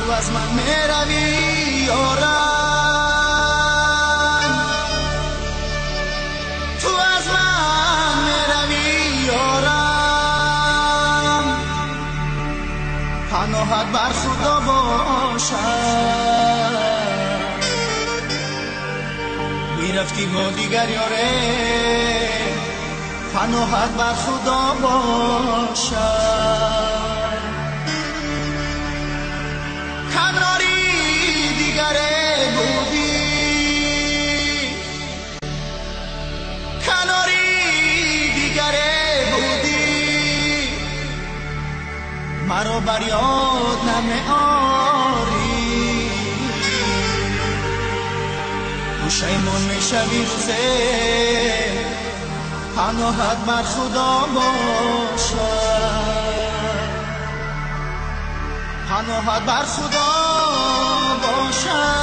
Ту аз ман меравӣ ёрам, ту аз ман меравӣ ёрам, паноҳат бар Худо бошад. Мерафтӣ бо дигар ёре, паноҳат бар Худо бошад. Канори дигаре будӣ, канори дигаре будӣ, маро бар ёд намеорӣ. Пушаймон мешавӣ рӯзе, паноҳат бар Худо бошад, паноҳат бар Худо бошад.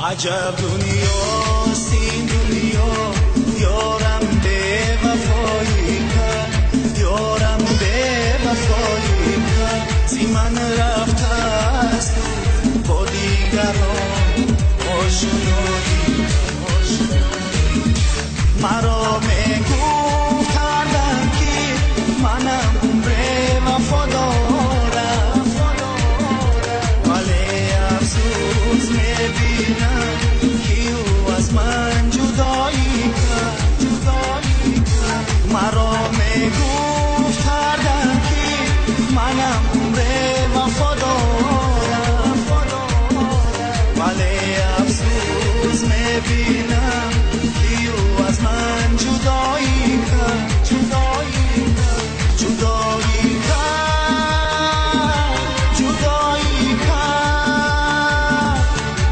Аҷаб дунёст ин дунё, ёрам бевафоӣ кард, ёрам бевафоӣ кард, зи ман рафтааст бо дигарон ошноӣ. Маро мегуфт кардам ки манам умре вафо дорам, вале афсӯс мебинам ки ӯ аз ман ҷудоӣ кард. Маро мегуфт кардам ки манам умре вафо дорам, вале афсӯс мебинам ки ӯ аз ман ҷудоӣ кард. Ҷудоӣ кард, ҷудоӣ кард, ҷудоӣ кард,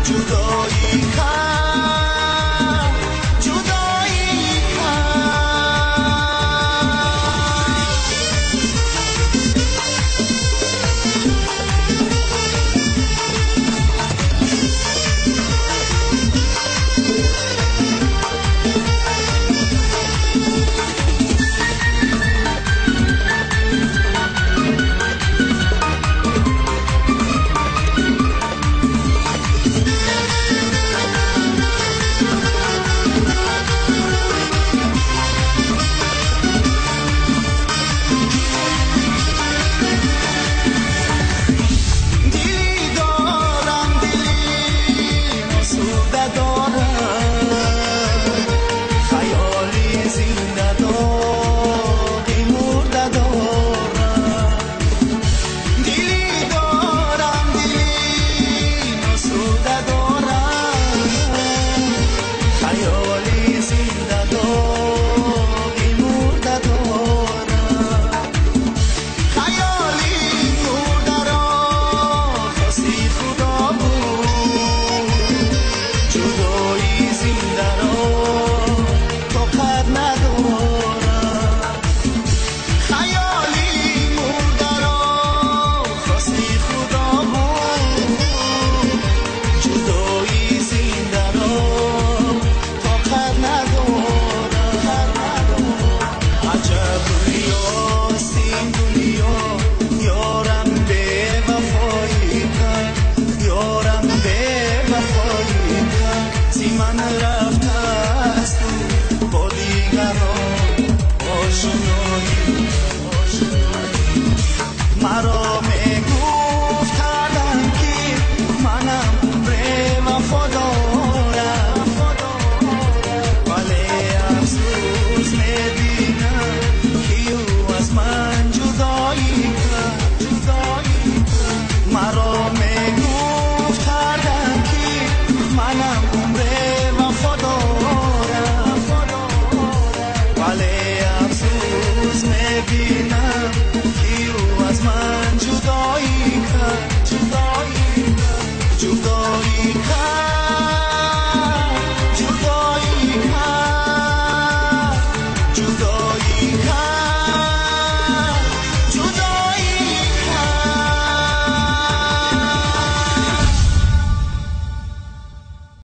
ҷудоӣ кард, ҷудоӣ кард. Дили дорам, дили осуда дорам, хаёли зинда доғи мурда дорам. Дили дорам, дили осуда дорам, хаёли зинда доғи мурда дорам. Хаёли мурдаро хоси Худо буд, ҷудои зиндаро тоқат надорам. Хаёли мурдаро хоси Худо буд, ҷудои зиндаро тоқат надорам. Аҷаб дунёст ин дунё, ёрам бевафоӣ кард, ёрам бевафоӣ кард, зи ман рафтааст бо дигарон ошноӣ.